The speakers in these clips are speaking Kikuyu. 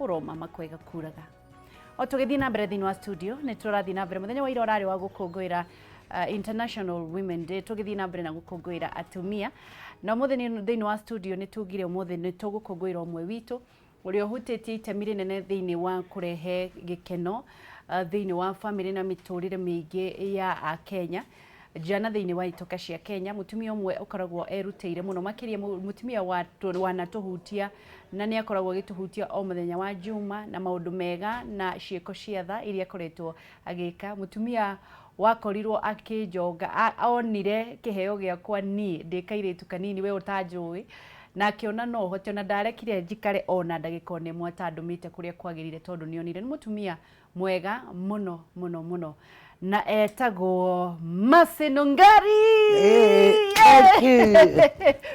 Ũroma makwega kuraga. O tũgĩthiĩ na mbere thĩinĩ wa studio nĩ tũrathiĩ na mbere mũthenya wa ira ũrarĩ wa gũkũngũĩra International Women Day, tũgĩthiĩ na mbere na gũkũngũĩra atumia, na ũmũthĩ thĩinĩ wa studio nĩ tugire ũmũthĩ nĩ tũgũkũngũĩra ũmwe witũ ũrĩa ũhutĩtie itemi rĩnene thĩinĩ wa kũrehe gĩkeno thĩinĩ wa bamĩrĩ na mĩtũrĩre mĩingĩ ya Akenya njana thĩinĩ wa itoka cia Kenya. Mũtumia ũmwe ũkoragwo erutĩire mũno makĩria, mũtumia wanatũhutia na nĩ akoragwo agĩtũhutia o mũthenya wa Juma na maũndũ mega na ciĩko cia tha iria akoretwo agĩka. Mũtumia wakorirwo akĩnjonga, onire kĩheo gĩakwa niĩ ndĩ kairĩtu kanini, we ũtanjũĩ, na akĩona no hote, ona ndarekire njikare ona ndagĩka ona ĩmwe atandũmĩte kũrĩa kwagĩrĩire, tondũ nĩ onire nĩ mũtumia mwega mũno mũno mũno, na etagwo Mercy Nungari. Hey, thank you.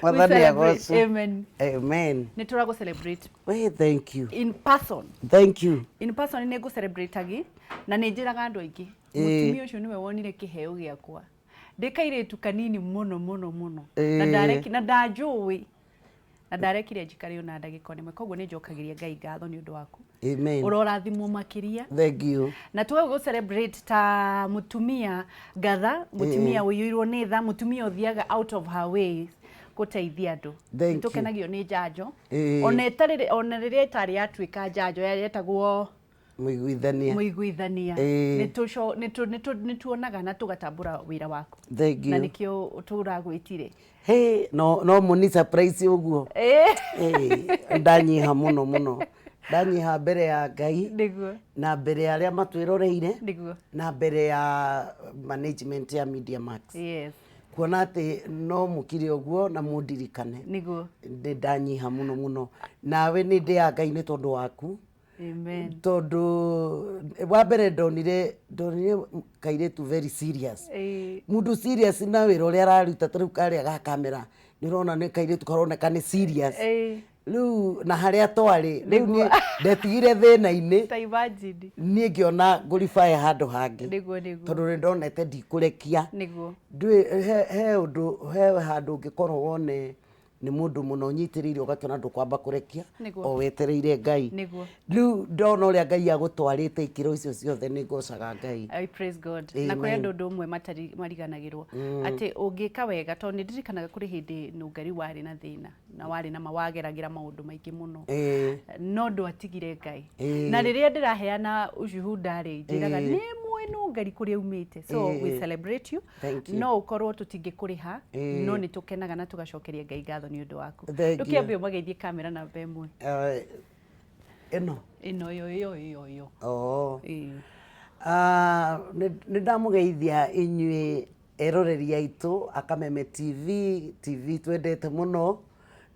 We Mwathani celebrate. agocwo. Amen. Amen. Nĩ tũragũ celebrate Hey, thank you. in person. Thank you. In person nĩ ngũ celebrate agi na nĩ njĩraga andũ aingĩ, mũtumia ũcio nĩwe wonire kĩheo gĩakwa ndĩ kairĩtu kanini mũno mũno mũno na ndareki na ndanjũĩ na ndarekire njikare ona ndagĩka ona ĩmwe. Koguo nĩ njokagĩria Ngai ngatho nĩ ũndũ waku. Amen. Ũrorathimwo makĩria. Thank you. Na tũgagũ celebrate ta mũtumia ngatha, mũtumia ũiyũirwo nĩ tha, mũtumia ũthiaga out of her way gũteithia andũ. Thank you. Tũkenagio nĩ njanjo ona ĩtarĩ, ona rĩrĩa ĩtarĩ yatuĩka njanjo, yetagwo Mũiguithania. Mũiguithania. Nĩ tuonaga na tũgatambũra wĩra waku. Thank na you. Nĩkĩo tũragwĩtire. Hey, no mũni surprise ũguo. Hey, ndanyiha mũno mũno, ndanyiha mbere ya Ngai na mbere ya arĩa matwĩroreire na mbere ya management ya Media Max, kuona atĩ no mũkire ũguo na mũndirikane. Nĩ ndanyiha mũno mũno, nawe nĩ ndĩya Ngai nĩ tondũ waku. Amen. Tondũ wa mbere ndonire kairĩtu very serious, mũndũ serious na wĩra ũrĩa araruta. Ta rĩu karĩa ga kamera, nĩ ũrona nĩ kairĩtu karoneka nĩ serious. Rĩu na harĩa twarĩ rĩu niĩ ndetigire thĩna-inĩ. Ta imagine. Niĩ ngĩona ngũribae handũ hangĩ, Nĩguo. tondũ nĩ ndonete ndikũrekia. Ndũĩ he ũndũ, he handũ ũngĩkorwo wone nĩ mũndũ mũno ũnyitĩrĩire, ũgakĩona ndũkwamba kũrekia o wetereire Ngai. Rĩu ndona ũrĩa Ngai agũtwarĩte ikĩro icio ciothe, nĩ ngocaga Ngai. I praise God. Na kũrĩ Amen. andũ ũndũ ũmwe mariganagĩrwo atĩ ũngĩka wega, tondũ nĩ ndirikanaga kũrĩ hĩndĩ Nũngari warĩ na thĩna na warĩ na wageragĩra maũndũ maingĩ mũno, no ndwatigire Ngai. Na rĩrĩa ndĩraheana ushuhuda rĩ, njĩraga nĩ mũĩ Nũngari kũrĩa umĩte. So we celebrate you. Thank you. No ũkorwo tũtingĩkũrĩha, no nĩ tũkenaga na tũgacokeria Ngai ngatho nĩ ũndũ waku. Thank you. Ndũkĩambe ũmageithie kamera namba 1. Ĩno? Ĩno ĩyo ĩyo ĩyo ĩyo. Oh. Ĩĩ. Ah, nĩ ndamũgeithia inyuĩ eroreri aitũ a Kameme TV, TV twendete mũno,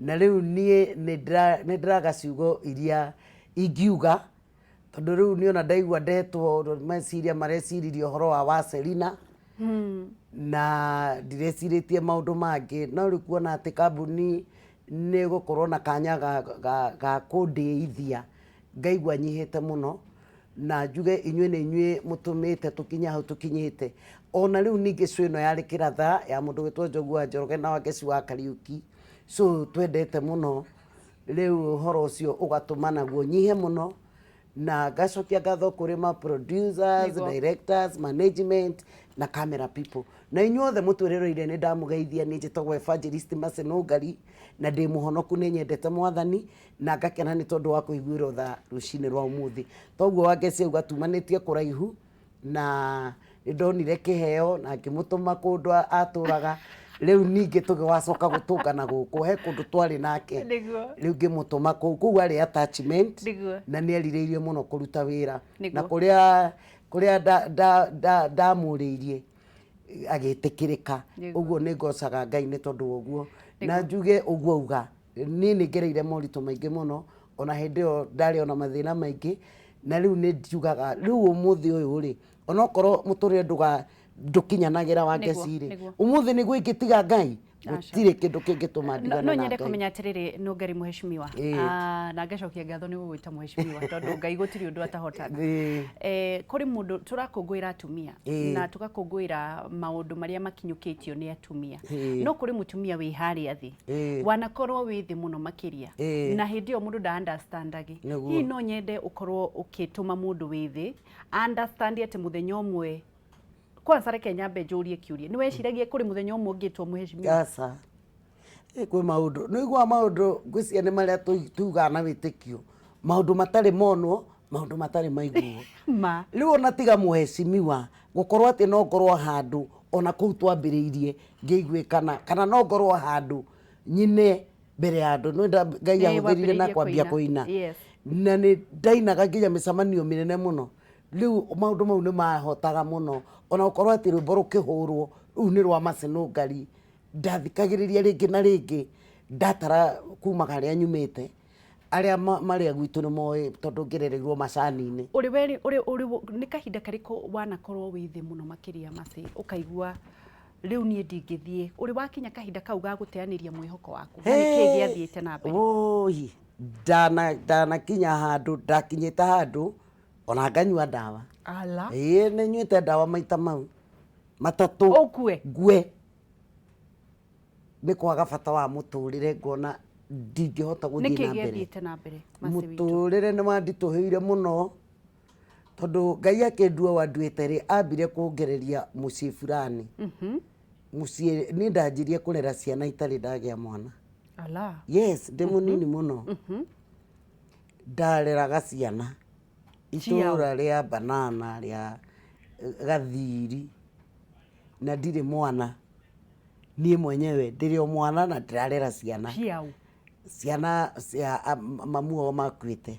na rĩu niĩ nĩ ndĩraga ciugo iria ingiuga, tondũ rĩu niĩ ona ndaigua ndetwo, meciria mareciririe ũhoro wa Wacerina na ndirecirĩtie maũndũ mangĩ. No rĩu kuona atĩ kambuni nĩ ĩgũkorwo na kanya ga kũndĩithia, ngaigua nyihĩte mũno, na njuge inyuĩ nĩ inyuĩ mũtũmĩte tũkinye hau tũkinyĩte. Ona rĩu ningĩ show ĩno yarĩ kĩratha ya mũndũ gwĩtwo Njogu wa Njoroge na Wangeci wa Kariũki, show twendete mũno. Rĩu ũhoro ũcio ũgatũma naguo nyihe mũno, na ngacokia ngatho kũrĩ ma producers, directors, management na camera people, na inyuothe mũtwĩrĩrĩire, nĩ ndamũgeithia. Niĩ njĩtagwo Evangelist Mercy Nũngari na ndĩ mũhonoku, nĩ nyendete Mwathani na ngakena nĩ tondũ wa kũiguĩrwo tha rũcinĩ rwa ũmũthĩ. Toguo Wangeci auga tumanĩtie kũraihu, na nĩ ndonire kĩheo na ngĩmũtũma kũndũ atũraga. Rĩu ningĩ tũgĩgacoka gũtũngana gũkũ, he kũndũ twarĩ nake. Rĩu ngĩmũtũma kũu arĩ attachment na nĩ erirĩirie mũno kũruta wĩra na kũrĩa ndamũrĩirie agĩtĩkĩrĩka. Ũguo nĩ ngocaga Ngai nĩ tondũ wa ũguo, na njuge ũguo auga, niĩ nĩ ngereire moritũ maingĩ mũno, ona hĩndĩ ĩyo ndarĩ ona mathĩna maingĩ. Na rĩu nĩ njugaga rĩu ũmũthĩ ũyũ rĩ, onokorwo mũtũrĩre ndũkinyanagĩra, Wangeci rĩ, ũmũthĩ nĩguo ingĩtiga Ngai. Gũtirĩ kĩndũ kĩngĩtũma No ndigane no na nyende Ngai. kũmenya atĩrĩrĩ, Nũngari mũheshimiwa. Ah, na ngacokia ngatho nĩ gũgwĩta mũheshimiwa tondũ Ngai gũtirĩ ũndũ atahotaga. Kũrĩ mũndũ tũrakũngũĩra atumia na tũgakũngũĩra maũndũ marĩa makinyũkĩtio nĩ atumia. No kũrĩ mũtumia wĩ harĩa thĩ wanakorwo wĩ thĩ mũno makĩria na hĩndĩ ĩyo mũndũ nda understandagi. Hihi no nyende ũkorwo ũkĩtũma mũndũ wĩ thĩ understand atĩ mũthenya ũmwe. Kwanza reke nyambe njũrie kĩũria, nĩ weciragia kũrĩ mũthenya ũmwe ũngĩtwo mũheshimiwa? Aca. Kwĩ maũndũ nĩ ũiguaga maũndũ ngwĩciria nĩ marĩa tugaga na wĩtĩkio, maũndũ matarĩ monwo, maũndũ matarĩ maiguo. Ma. Rĩu ona tiga mũheshimiwa gũkorwo atĩ no ngorwo handũ ona kũu twambĩrĩirie ngĩiguĩkana, kana no ngorwo handũ nyine mbere ya andũ. Nĩ Ngai ahũthĩrire na wambĩrĩirie kwambia kũina. kũina. Na nĩ ndainaga nginya mĩcemanio mĩnene mũno. Rĩu maũndũ mau nĩ mahotaga mũno ona gũkorwo atĩ rwĩmbo rũkĩhũrwo rũu nĩ rwa Mercy Nũngari, ndathikagĩrĩria rĩngĩ na rĩngĩ ndatara kuma harĩa nyumĩte, arĩa marĩ a gwitũ nĩ moĩ tondũ ngĩrereirwo macani-inĩ. Ũrĩ weri, ũrĩ, ũrĩ, nĩ kahinda karĩkũ wanakorwo wĩ thĩ mũno makĩria Mercy, ũkaigua rĩu niĩ ndingĩthiĩ, ũrĩ wakinya kahinda kau ga gũteanĩria mwĩhoko waku, na nĩkĩ gĩathiĩte na mbere? Woi, ndanakinya handũ, ndakinyĩte handũ ona nganyua ndawa. Ala. Ĩĩ nĩ nyuĩte ndawa maita mau matatũ. Ũkue? Ngue. Nĩ kwaga bata wa mũtũrĩre, ngona ndingĩhota gũthiĩ Nĩkĩ na mbere. gĩathiĩte na mbere, Mercy witũ? Mũtũrĩre nĩ wanditũhĩire mũno tondũ Ngai akĩndua wanduĩte rĩ, ambire kũngereria mũciĩ fulani. Mũciĩ niĩ ndanjirie kũrera ciana itarĩ ndagĩa mwana. Ala. Yes, ndĩ mũnini mũno. Ndareraga ciana itũra rĩa banana rĩa Gathiri na ndirĩ mwana, niĩ mwenyewe ndĩrĩ o mwana na ndĩrarera ciana. Ciaũ? Ciana cia mamu wao makuĩte.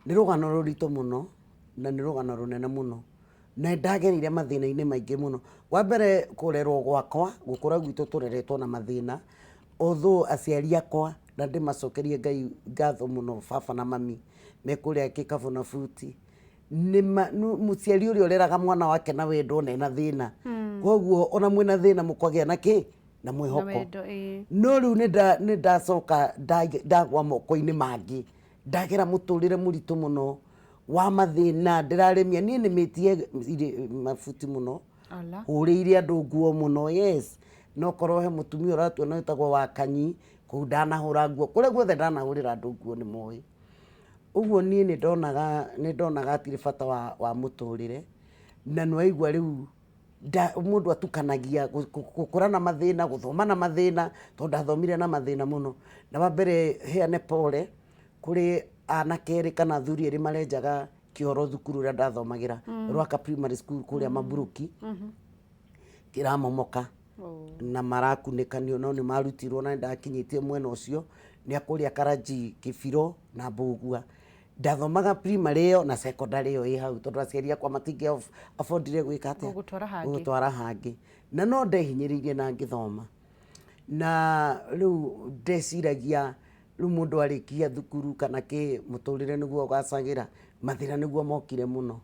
Nĩ rũgano rũritũ mũno na nĩ rũgano rũnene mũno na nĩ ndagereire mathĩna-inĩ maingĩ mũno. Wa mbere kũrerwo gwakwa, gũkũra gwitũ tũreretwo na mathĩna, although aciari akwa na ndĩmacokerie Ngai ngatho mũno baba na mami me kũrĩa Kĩkabũ na Buti, mũciari ũrĩa ũreraga mwana wake na wendo ona ena thĩna, koguo ona mwĩna thĩna mũkagĩa na kĩ? Na mwĩhoko. No rĩu nĩ ndacoka ndagwa moko-inĩ mangĩ, ndagera mũtũrĩre mũritũ mũno wa mathĩna, ndĩrarĩmia, niĩ nĩmĩtie mabuti mũno, hũrĩire andũ nguo mũno, yes, no korwo he mũtumia ũratuona wĩtagwo Wakanyi, kũu ndanahũra nguo, kũrĩa guothe ndanahũrĩra andũ nguo nĩ moĩ. Ũguo niĩ nĩ ndonaga, nĩ ndonaga hatirĩ bata wa mũtũrĩre, na nĩ waigua rĩu mũndũ atukanagia gũkũra na mathĩna, gũthoma na mathĩna, tondũ ndathomire na mathĩna mũno. Na wa mbere heane pole kũrĩ anake erĩ kana athuri erĩ marenjaga kĩoro thukuru ũrĩa ndathomagĩra, Rwaka Primary School kũrĩa Maburuki, kĩramomoka na marakunĩkanio no nĩ marutirwo na nĩ ndakinyĩtie mwena ũcio, nĩ a kũrĩa Karanjii, Kĩbirũ na Mbũgua. Ndathomaga primary ĩyo na secondary ĩyo ĩ hau tondũ aciari akwa matingĩ affordire gwĩka atĩa? Gũgũtwara hangĩ. Gũgũtwara hangĩ. Na no ndehinyĩrĩirie na ngĩthoma. Na rĩu ndeciragia rĩu mũndũ arĩkia thukuru kana kĩ, mũtũrĩre nĩguo ũgacagĩra, mathĩna nĩguo mokire mũno.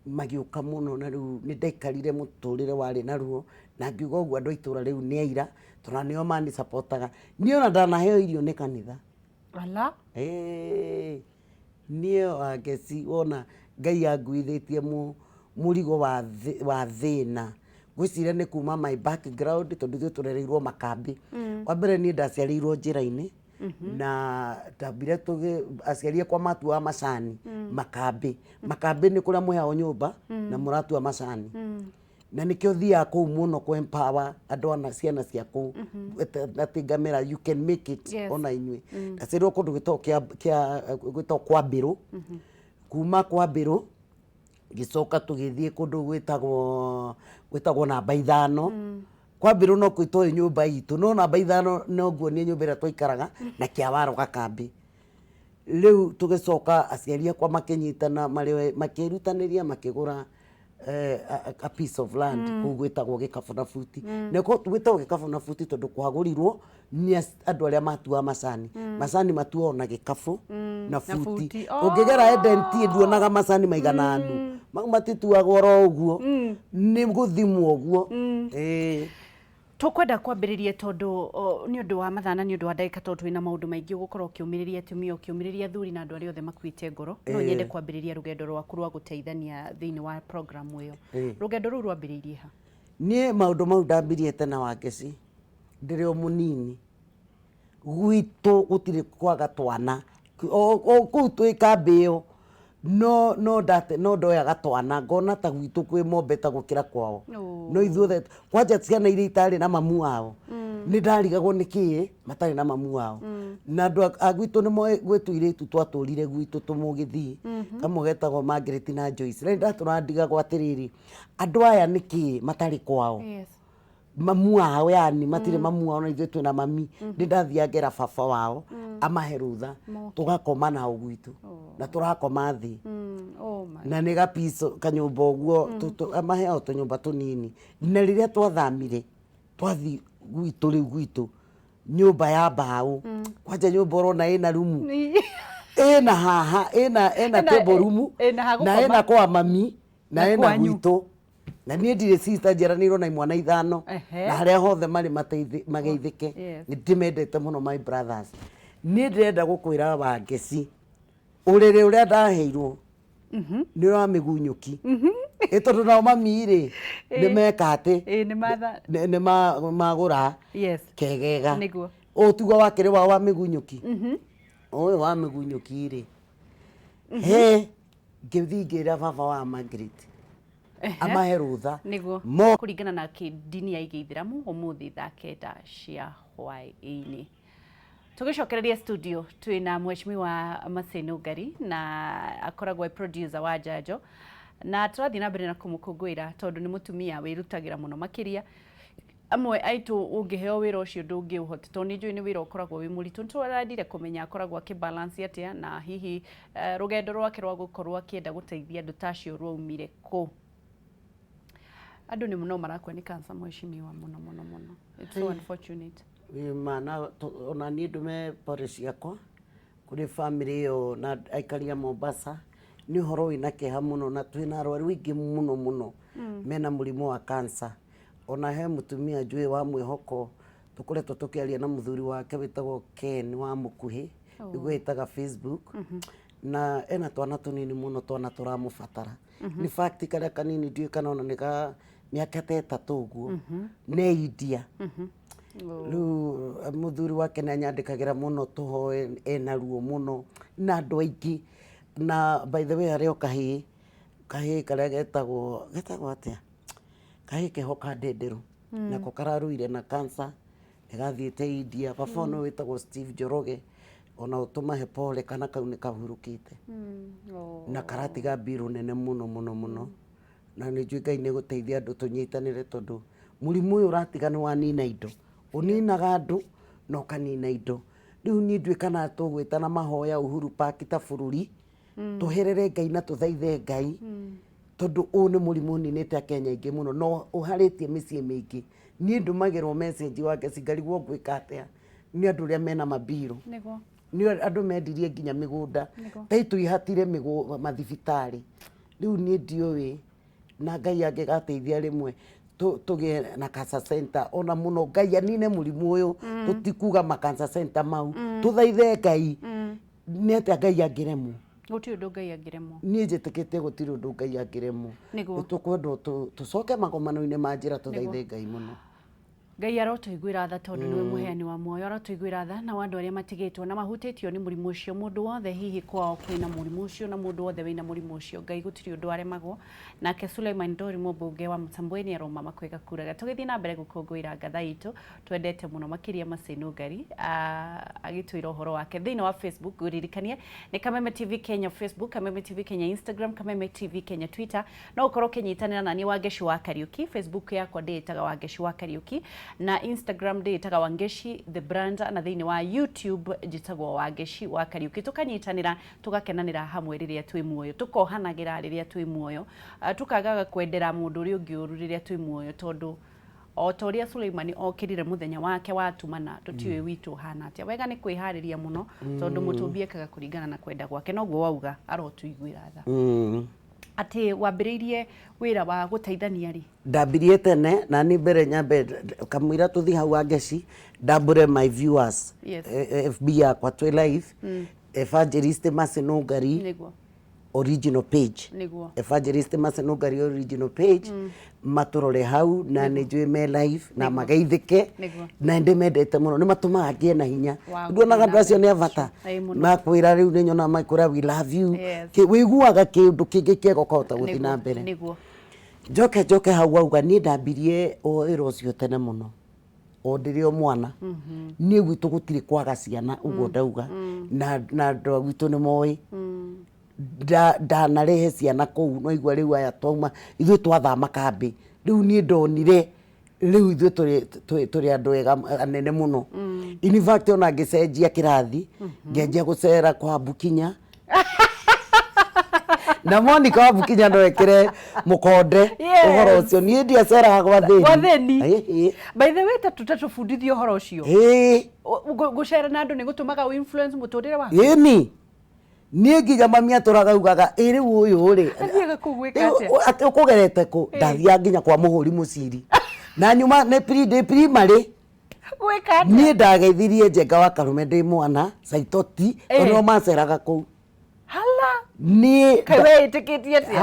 Magĩũka mũno na rĩu nĩ ndaikarire mũtũrĩre warĩ na ruo, na ngiuga ũguo andũ a itũra rĩu nĩ aira, tondũ ona nĩo mani support aga. Niĩ ona ndanaheo irio nĩ kanitha. Ala. Ĩĩ, niĩ Wangeci wona Ngai anguithĩtie mũrigo wa thĩna, ngwĩciria nĩ kuma my background tondũ ithuĩ tũrereirwo makambĩ. Wa mbere niĩ ndaciarĩirwo njĩra-inĩ, na ndambire aciari akwa matuaga macani makambĩ. Makambĩ nĩ kũrĩa mũheagwo nyũmba na mũratua macani. Na nĩkĩo thiaga kũu mũno kũ empower andũ ana ciana cia kũu atĩ ngamera you can make it ona inyuĩ. Ndaciarirwo kũndũ gwĩtagwo gwĩtagwo kwa Mbĩrũ. Kuma kwa Mbĩrũ ngĩcoka tũgĩthiĩ kũndũ gwĩtagwo namba ithano. Kwa Mbĩrũ no kuo itoĩ nyũmba itũ, no namba ithano no nguonie nyũmba ĩrĩa twaikaraga na Kĩawaro gakambĩ. Rĩu tũgĩcoka aciari akwa makĩnyitana makĩĩrutanĩria makĩgũra a piece of land kũu gwĩtagwo Gĩkabũ na Buti. Na gwĩtagwo Gĩkabũ na Buti tondũ kwagũrirwo nĩ andũ arĩa matuaga macani. Macani matuagwo na gĩkabũ na buti. Ũngĩgera Eden Tea nduonaga macani maigananu. Mau matituagwo oro ũguo, nĩ gũthimwo ũguo. Ĩĩ. Tũkwenda kwambĩrĩria tondũ nĩ ũndũ wa mathaa na nĩ ũndũ wa ndagĩka, tondũ twĩna maũndũ maingĩ ũgũkorwo ũkĩũmĩrĩria atumia, ũkĩũmĩrĩria athuri na andũ arĩa othe makuĩte ngoro. No nyende kwambĩrĩria rũgendo rwaku rwa gũteithania thĩinĩ wa program ĩyo. Rũgendo rũu rwambĩrĩirie ha? Niĩ maũndũ mau ndambirie tene, Wangeci, ndĩrĩ o mũnini. Gwitũ gũtirĩ kwaga twana o kũu twĩ kambĩ ĩyo, no ndate no ndoyaga twana ngona ta gwitũ kwĩ mombe ta gũkĩra kwao. No ithuothe kwanja ciana iria itarĩ na mamu wao, nĩ ndarigagwo nĩkĩĩ matarĩ na mamu wao. Na andũ a gwitũ nĩ moĩ gwĩ tũirĩtu twatũrire gwitũ tũmũgĩthii, kamwe getagwo Margaret na Joyce. Na nĩ ndatũraga ndigagwo atĩrĩrĩ, andũ aya nĩkĩĩ matarĩ kwao? Mamu wao, yani matirĩ mamu wao, na ithuĩ twĩna mami. Nĩ ndathiaga ngera baba wao amahe rũtha, tũgakoma nao gwitũ na tũrakoma thĩ. Oh my. Na nĩ gapico kanyũmba ũguo, amaheaga tũnyũmba tũnini. Na rĩrĩa twathamire twathi gwitũ, rĩu gwitũ nyũmba ya mbaũ, kwanja nyũmba ũrona ĩna rumu, ĩna haha, ĩna table room, ĩna ha na gũkoma. Ĩna kwa mami na Na ĩna kwanyu. gwitũ. Na niĩ ndirĩ sister, njiaranĩirwo na imwana 5. Na harĩa hothe marĩ mageithĩke. Nĩ ndĩmendete mũno, my brothers. Niĩ ndĩrenda gũkwĩra, Wangeci, ũrĩrĩ ũrĩa ndaheirwo nĩ wa mĩgunyũki, ĩ tondũ nao mami rĩ, nĩ meka atĩ Ĩ, nĩ matha nĩ magũra kegega. Ũyũ tiguo wakĩrĩ wao wa mĩgunyũki, ũyũ wa mĩgunyũki rĩ, he ngĩthiĩ ngĩra baba wa Margaret amahe rũtha. Nĩguo kũringana na ndini ya Gĩithĩramu, ũmũthĩ thaa 9 cia hwaĩ-inĩ. Tũgĩcokereria studio twĩna Mheshimiwa Maseno Ngari, na akoragwo e producer wa Njanjo, na tũrathiĩ na mbere na kũmũkũngũĩra tondũ nĩ mũtumia wĩrutagĩra mũno makĩria. Amwe aitũ ũngĩheo wĩra ũcio ndũngĩũhota, tondũ nĩ njũĩ nĩ wĩra ũkoragwo wĩ mũritũ. Nĩ tũrendire kũmenya akoragwo akĩ balance atĩa, na hihi rũgendo rwake rwa gũkorwo akĩenda gũteithia andũ ta acio rwaumire kũ. Andũ nĩ no marakua nĩ cancer, mheshimiwa, mũno mũno mũno. It's so unfortunate. Ma na ona niĩ ndũme pore ciakwa kũrĩ family ĩyo na aikari a Mombasa. Nĩ ũhoro wĩna kĩeha mũno, na twĩna arwaru aingĩ mũno mũno mena mũrimũ wa cancer. Ona he mũtumia njũĩ wa mwĩhoko, tũkoretwo tũkĩaria na mũthuri wake wĩtagwo Ken wa Mũkuhĩ, nĩguo ĩtaga Facebook, na ena twana tũnini mũno, twana tũramũbatara. In fact, karĩa kanini ndiũĩ kana ona nĩ ga mĩaka ta 3 ũguo, nĩ India. Rĩu mũthuri wake nĩ anyandĩkagĩra mũno tũhoe, ena ruo mũno na andũ aingĩ. Na by the way, harĩ o kahĩĩ karĩa getagwo atĩa, kahĩĩ keho ka ndenderũ, nako kararũire na cancer, nĩ gathiĩte India. Baba ũyũ wĩtagwo Steve Njoroge, ona ũtũmahe pole, kana kau nĩ kahurũkĩte na karatiga mbirũ nene mũno mũno mũno. Na nĩ njũĩ Ngai nĩ gũteithia andũ tũnyitanĩre, tondũ mũrimũ ũyũ ũratiga nĩ wanina indo, ũninaga andũ na ũkanina indo. Rĩu niĩ ndiũĩ kana tũgwĩtana mahoya Uhuru Park ta bũrũri, tũherere Ngai na tũthaithe Ngai, tondũ ũyũ nĩ mũrimũ ũninĩte Akenya aingĩ mũno na ũharĩtie mĩciĩ mĩingĩ. Niĩ ndũmagĩrwo message, Wangeci, ngarigwo ngwĩka atĩa, nĩ andũ ũrĩa mena mambirũ, nĩ andũ mendirie nginya mĩgũnda. Tai tũihatire mathibitarĩ. Rĩu niĩ ndiũĩ, na Ngai angĩgateithia rĩmwe tũgĩe na cancer center ona mũno, Ngai anine mũrimũ ũyũ. Tũtikuga ma cancer center mau, tũthaithe Ngai. Nĩ atĩa Ngai angĩremwo? Gũtirĩ ũndũ Ngai angĩremwo. Niĩ njĩtĩkĩtie gũtirĩ ũndũ Ngai angĩremwo. Nĩ tũkwendwo tũcoke magomano-inĩ ma njĩra, tũthaithe Ngai mũno. Ngai arotũiguĩra tha, tondũ nĩwe mũheani wa muoyo. Arotũiguĩra tha na andũ arĩa matigĩtwo na mahutĩtio nĩ mũrimũ ũcio, mũndũ wothe hihi kwao kwĩna mũrimũ ũcio, na mũndũ wothe wĩna mũrimũ ũcio. Ngai gũtirĩ ũndũ aremagwo. Nake Suleiman Ndori, mũmbunge wa Mtambweni, aroma makwega kuraga. Tũgĩthiĩ na mbere gũkũngũĩra ngatha itũ twendete mũno makĩria, Maseno Ngari, agĩtwĩra ũhoro wake thĩinĩ wa Facebook. Ngũririkanie nĩ Kameme TV Kenya Facebook, Kameme TV Kenya Instagram, Kameme TV Kenya Twitter. No ũkorwo ũkĩnyitanĩra na niĩ Wangeci wa Kariũki. Facebook yakwa ndĩĩtaga Wangeci wa Kariũki, na Instagram ndĩĩtaga Wangeci the brand, na thĩinĩ wa YouTube njĩtagwo Wangeci wa Kariũki. Tũkanyitanĩra, tũgakenanĩra hamwe rĩrĩa twĩ muoyo, tũkohanagĩra rĩrĩa twĩ muoyo, tũkagaga kwendera mũndũ ũrĩa ũngĩ ũru rĩrĩa twĩ muoyo, tondũ o ta ũrĩa Suleimani okĩrire mũthenya wake watumana, tũtiũĩ witũ ũhana atĩa. Wega nĩ kwĩharĩria mũno, tondũ mũtũmbi ekaga kũringana na kwenda gwake. Noguo wauga, arotũiguĩra tha. Atĩ wambĩrĩirie wĩra wa gũteithania rĩ? Ndambirie tene na niĩ mbere nyambe kamũira tũthiĩ hau Wangeci ndambũre my viewers. FB yakwa twĩ live, Evangelist Mercy Nũngari. Original page. Evangelist Mercy Nũngari original page, matũrore hau na nĩ njũĩ me live na mageithĩke. Na ndĩmendete mũno, nĩ matũmaga ngĩe na hinya. Nduonaga andũ acio nĩ a bata? Ĩĩ mũno. Makwĩra rĩu nĩ nyonaga makwĩra, "We love you." Wĩiguaga kĩũndũ kĩngĩ kĩega ũkahota gũthiĩ na mbere. Njoke njoke hau wauga niĩ ndambirie wĩra ũcio tene mũno o ndĩrĩ o mwana. Niĩ gwitũ gũtirĩ kwaga ciana ũguo ndauga, na andũ a gwitũ nĩ moĩ ndanarehe ciana kũu. No igua rĩu aya twauma ithuĩ twathama kambĩ, rĩu niĩ ndonire rĩu ithuĩ tũrĩ andũ ega anene mũno. In fact, ona ngĩcenjia kĩrathi, ngĩanjia gũcera kwa Bukinya na Monica wa Bukinya no ekĩre mũkonde. Ũhoro ũcio niĩ ndiaceraga gwa thĩni. Gwa thĩni. Ĩĩ. By the way, tatũbundithie ũhoro ũcio. Ĩĩ. Gũcera na andũ nĩ gũtũmaga ũ influence mũtũrĩre waku? Ĩni, niĩ nginya mami atũraga augaga, ĩ rĩu ũyũ rĩ Athiaga kũu gwĩka atĩa? Atĩ ũkũgerete kũ? Ndathiaga nginya kwa mũhũri mũciri na nyuma nĩ ndĩ primary. Gwĩka atĩa? Niĩ ndageithirie Njenga wa Karume ndĩ mwana Saitoti, tondũ nĩo maceraga kũu. Hala. Niĩ Kaĩ weĩtĩkĩtie atĩa?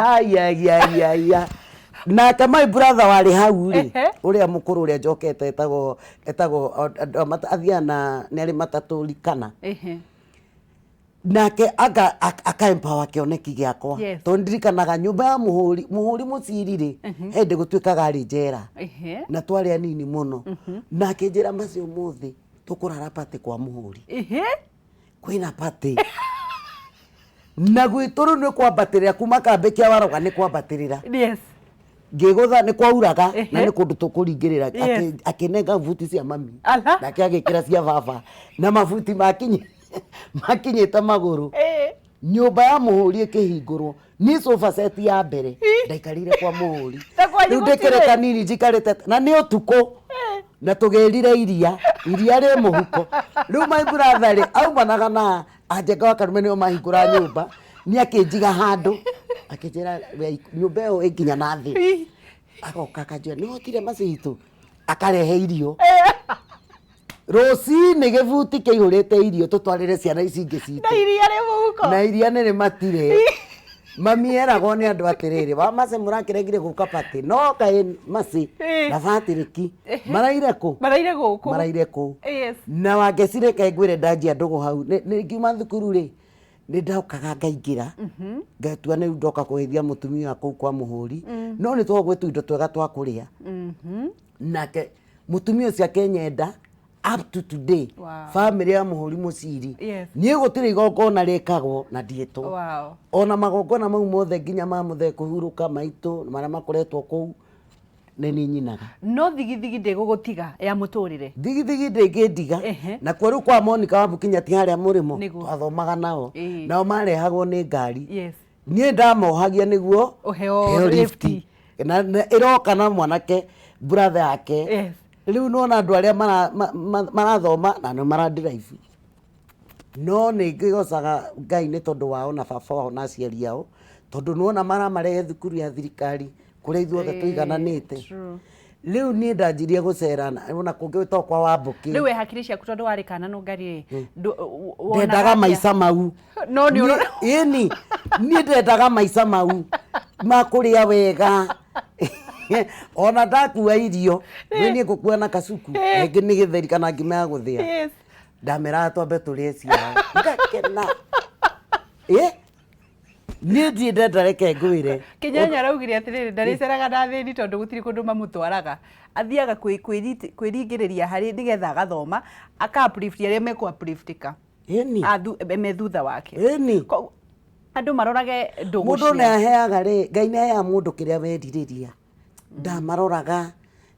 Haiya, nake my brother warĩ hau rĩ, ũrĩa mũkũrũ ũrĩa njokete etagwo athiaga na nĩ arĩ matatũ Likana. Nake aka empower kĩoneki gĩakwa. Tondũ ndirikanaga nyũmba ya mũhũri mũciri rĩ, he hĩndĩ gũtuĩkaga arĩ njera. Na twarĩ anini mũno, na akĩnjĩra, "Macio ũmũthĩ tũkũrara party kwa mũhũri." Kwĩna party na gwitũ rĩu nĩ kwambatĩrĩra kuma kambĩ kĩa Waroga, nĩ kwambatĩrĩra. Ngĩgũtha nĩ kwauraga na nĩ kũndũ tũkũringĩrĩra. Akĩnenga buti cia mami. Ala. Nake agĩkĩra cia baba na mabuti makinyĩte magũrũ. Nyũmba ya mũhũri ĩkĩhingũrwo, niĩ sofa set ya mbere ndaikarĩire kwa mũhũri. Na kwanyu Rĩu ndĩkĩrĩ gũtirĩ? Kanini njikarĩte na nĩ ũtukũ na tũgĩrire iria rĩ mũhuko. Rĩu my brother rĩ aumanaga na Anjenga wa Karume, nĩo mahingũra nyũmba. Niĩ akĩnjiga handũ akĩnjĩra, "We, nyũmba ĩyo ĩ nginya na thĩ." Agoka akanjĩra, "Nĩ hotire macitũ," akarehe irio rũcinĩ, gĩbuti kĩihũrĩte irio tũtwarĩre ciana ici ingĩ citũ. Na iria rĩ mũhuko. Na iria nĩ rĩmatire. Mami eragwo nĩ andũ atĩrĩrĩ, wa Mace mũrakĩregire gũka party, no kaĩ Mace na Patrick maraire kũ? Maraire gũkũ. Maraire kũ. Na Wangeci, reke ngwĩre, ndanjia ndũgũ hau nĩ ngiuma thukuru rĩ, nĩ ndokaga ngaingĩra ngatua nĩ ndoka kũgeithia mũtumia wa kũu kwa mũhũri, no nĩ twagwĩ tuindo twega twa kũrĩa. Nake mũtumia ũcio akĩnyenda up to today. Family ya mũhũri mũciri, niĩ gũtirĩ igongona rĩkagwo na ndiĩtwo. Ona magongona mau mothe nginya ma mũthee kũhurũka maitũ marĩa makoretwo kũu, nĩ niĩ nyinaga. No thigithigi ndĩgũgũtiga ya mũtũrĩre. Thigithigi ndĩngĩndiga. Nakuo rĩu kwa Monica wa Bukinya ti harĩa mũrĩmo twathomaga nao. Nao marehagwo nĩ ngari. Niĩ ndamohagia nĩguo ũheo heo lift. Lift. Na ĩroka na mwanake brother yake. Rĩu nona andũ arĩa marathoma na nĩ maradrive, no nĩ ngĩgocaga Ngai nĩ tondũ wao na baba wao na aciari ao, tondũ nĩwona maramarehe thukuru ya thirikari kũrĩa ithuothe tũigananĩte. Rĩu niĩ ndanjirie gũcera ona kũngĩ to kwa Wambũkĩ. Rĩu we hakiri ciaku, tondũ warĩ kana nũngari rĩ, ndendaga maica mau. No nĩ Ĩni, niĩ ndendaga maica mau ma kũrĩa wega. Ona ndakua irio nĩ niĩ ngũkua na kacuku, rĩngĩ nĩ gĩtheri kana ngima ya gũthĩa. Ndameraga twambe tũrĩe ciao, ngakena. Ĩ niĩ ndirĩ ndenda, reke ngwĩre. Kĩnyanya araugire atĩrĩrĩ, ndarĩceraga na thĩni tondũ gũtirĩ kũndũ mamũtwaraga, athiaga kwĩringĩrĩria harĩ nĩgetha agathoma aka uplift arĩa mekũ upliftĩka Ĩni. Me thutha wake. Ĩni. Andũ marorage ndũgũ Mũndũ nĩ ciao. aheaga rĩ, Ngai nĩ aheaga mũndũ kĩrĩa werirĩria. Ndamaroraga